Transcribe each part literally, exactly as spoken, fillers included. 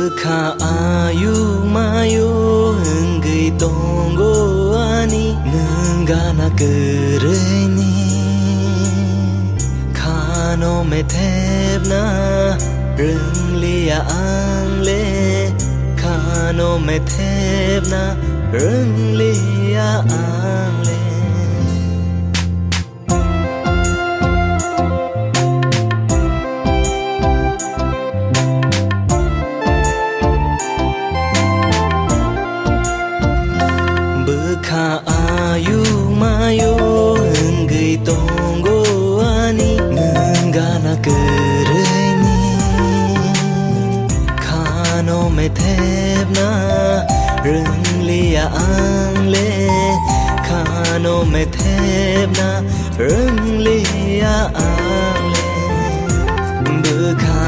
Bwkha ayuk mayuk wngwi tongo ani nwng gana kwrwini. Khano methepna rwngliya ang le, khano methepna rwngliya ang le. Bwkha ayuk mayuk wngwi tongo ani nwng gana kwrwini. Khano methepna rwngliya ang le, khano methepna rwngliya ang le. Bwkha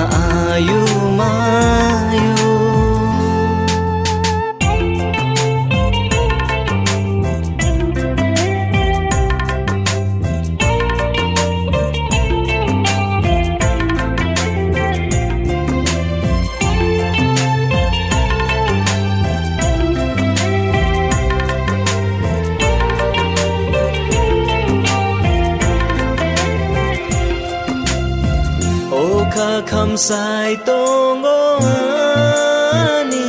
ayuk mayuk. O kha khamsai tongo ani,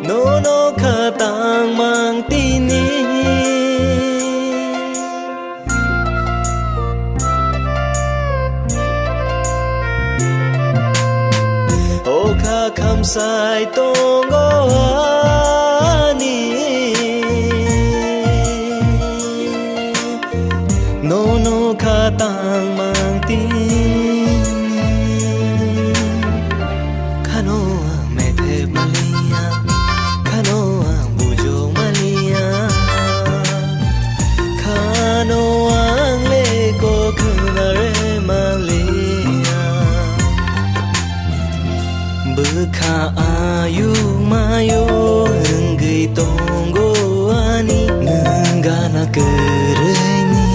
nono kha tangmang tini. O kha khamsai tongo ani, nono kha tangmang tini. Khano ang methep maliya, khano ang bujok maliya, khano ang leko khwnare maliya. Bwkha ayuk mayuk wngwi tongo ani nwng gana kwrwini.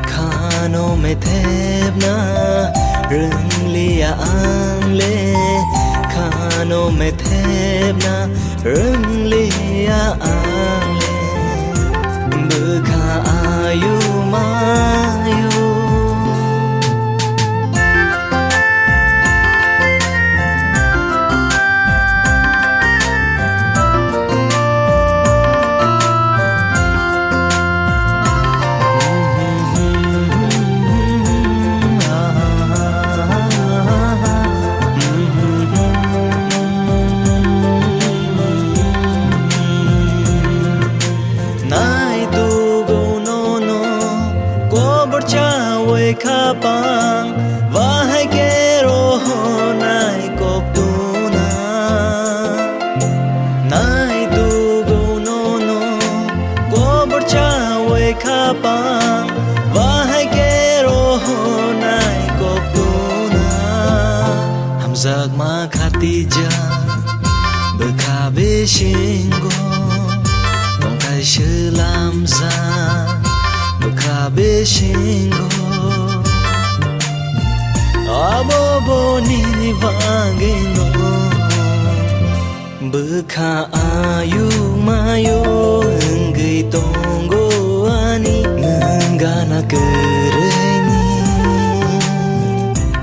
Khano methepna rwngliya ang le, khano methepna rwngliya ang le. Bwkha ayuk mayuk. Nai tugo nono kobor chawi khapang, wahai kero honai koktuna. Nai tugo nono kobor chawi khapang, wahai kero honai koktuna. Hamjakma khatijak bwkha bisingo tongthai swlamjak bwkha bisingo. Abo boni bagwino bwkha ayuk mayuk wngwi tongo ani nwng gana kwrwini.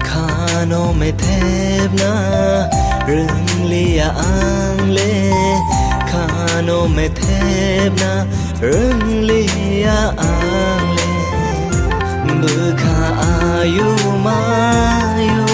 Khano methepna rwngliya ang le, khano methepna rwngliya ang le. Bwkha ayuk mayuk.